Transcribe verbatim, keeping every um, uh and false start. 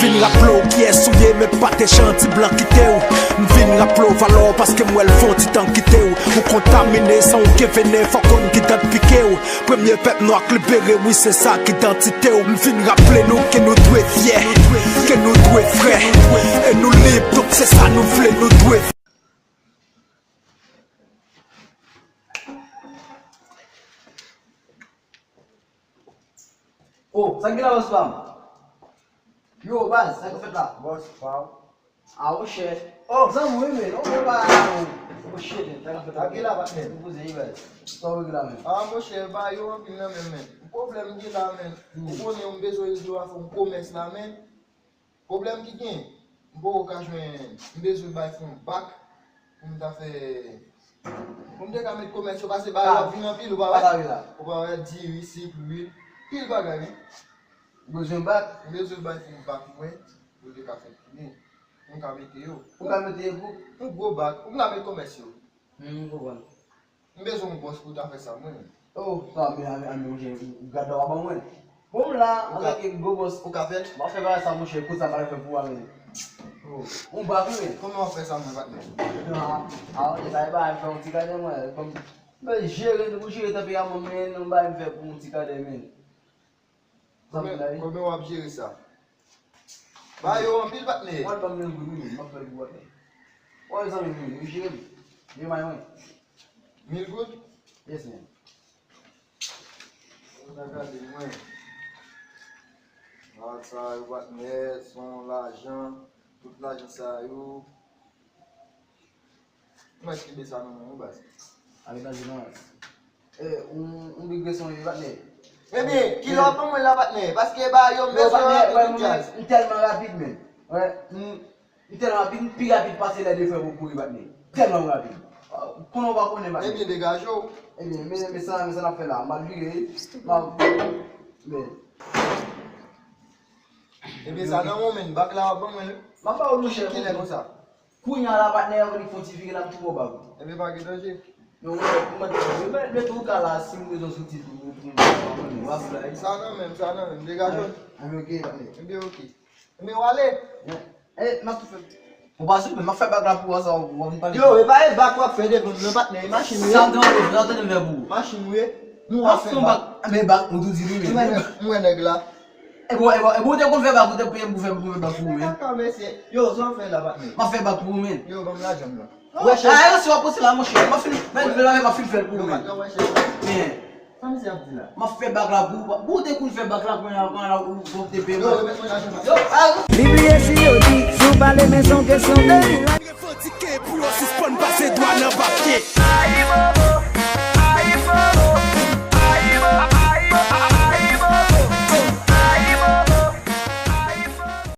Vin raple w kiyès ou ye, men pa te chan ti blan kite w. M vin raple w valè w paske m wè l fè yon ti tan kite w. Ou kontamine san w gen venen, fò konn ki dan t pike w. Premye pèp nwa k libere, wi se sa k idantite w. M vin raple nou ke nou dwe fyè, ke nou dwe frè. E nou lib, donk se sa nou vle, nou dwe. Oh, sa k gen la, bòs pa m? Yo, baz, sa k ap fèt la? Bòs pa w. Ah, monchè. Oh, zanmi w, wi, men. Oh, men, ba, oh, monchè, men, sa k ap fèt la? Sa k gen la, patnè? Ou poze, wi, baz. Sa w regle la, men? Ah, monchè, ba yo anpil nan men, men. Pwoblèm gen la, men. Hmm. Ou konnen, m bezwen regle afè yon komès la, men. Pwoblèm ki gen, m poko ka jwenn, m bezwen bay fon bak pou m ta fè, pou m te ka met komès yo, paske bagay yo ap vin anpil, ou pa wè? Ou pa wè diri, sik, lwil, pil bagay, wi. Ou bezwen bak? M bezwen bay fon bak mwen, pou m te ka fè tounen. Pou m ka mete yo. Ou ka mete yo pou? Yon gwo bak, pou m ka met komès yo. Hmm, m konprann. M bezwen yon bòs pou ta fè sa, mwen. Oh, sa, men, men, men, monchè, gad la w ap ban mwen. Bon, m la, antanke gwo bòs. Ou ka fè l? M ap fè bagay sa, monchè, kout sa m pral fè pou ou a, men. Oh. Yon bak, wi, men. Kòman w ap fè sa, mwen, patnè? Ah, ah, monchè, sa e bagay m fè yon ti kadè, mwen. Kòm, men, jere, nou jere tanperaman, men, yon bagay m fè pou yon ti kadè, men. Kòman, kòman w ap jere sa? Ba yo anpil, patnè. Mwen, ban m mil goud, wi, m ap fè l pou patnè. Wi, zanmi m, wi, jere m. Jere may mwen. Mil goud? Yes, man. Mwen ta gade mwen. Lajan sa yo, patnè, se yon lajan. Tout lajan sa yo. Mwen kenbe sa nan men w, baz. Ale, baz, non. Eh, ou, ou big beson, wi, patnè. Ebyen, kilè w ap ban mwen la, patnè? Paske ba yo, m bezwen rapid, jazz. M tèlman rapid, men. Wè, m, m tèlman rapid, m pi rapid pase lè de frè pou kouri, patnè. Tèlman m rapid. Ah, konnen w pa konnen, patnè. Ebyen, degaje w. Ebyen, men, men sa, men sa n ap fè la. M ap vire, m ap, men. Ebyen, sa nan men w, men. Bak la w ap ban mwen, wi. M ap ba w, monchè. Kilè konsa? Kounye a la, patnè, yo vin fè yon ti vire la, m tou bò bak ou. Ebyen, pa gen danje. Non, mwen, mwen, mwen, mwen, mwen tou ka la, si m bezwen soti tou, tou, tou, tou, tou, w ap la, wi. Sa nan men m, sa nan men m, degaje w. Ah, ok, patnè. Ebyen, ok. Ebyen, w ale. Eh, m ap tou fè. Ou pa sou, men m ap fè bak la pou ou, sa, w ap vin pale. Yo, e pa e bak w ap fè devan m, non, patnè, e machin ou ye. Sa w tande, sa w tande m fè pou ou? Machin ou ye. Nou ap fè bak. Men bak, ou tou di li, men. Mwen nèg, mwen nèg la. E bon, e bon, e bon, ou te konn fè bak, ou te peye pou fè, pou fè bak pou ou, men. Kaka, mesye. Yo, sa w fè la, patnè? M ap fè bak pou ou, men. Yo, ban m lajan m nan. Wè, chèf. Ah, si w ap poste la, monchè. M ap fin, men, men, men, m ap fin fè l pou ou, men. Yo, pa ka wè, chèf. Men. Sa misye ap di la? M ap fè bak la pou ou. Pou ou te konn fè bak la, kounye a, kounye a, ou, ou te peye. Yo, remèt mwen lajan m nan. Yo, ah. Li bliye si yo di, si w pale, men se yon kesyon de li. Revandike pou yo sispann pase dwa nan papye.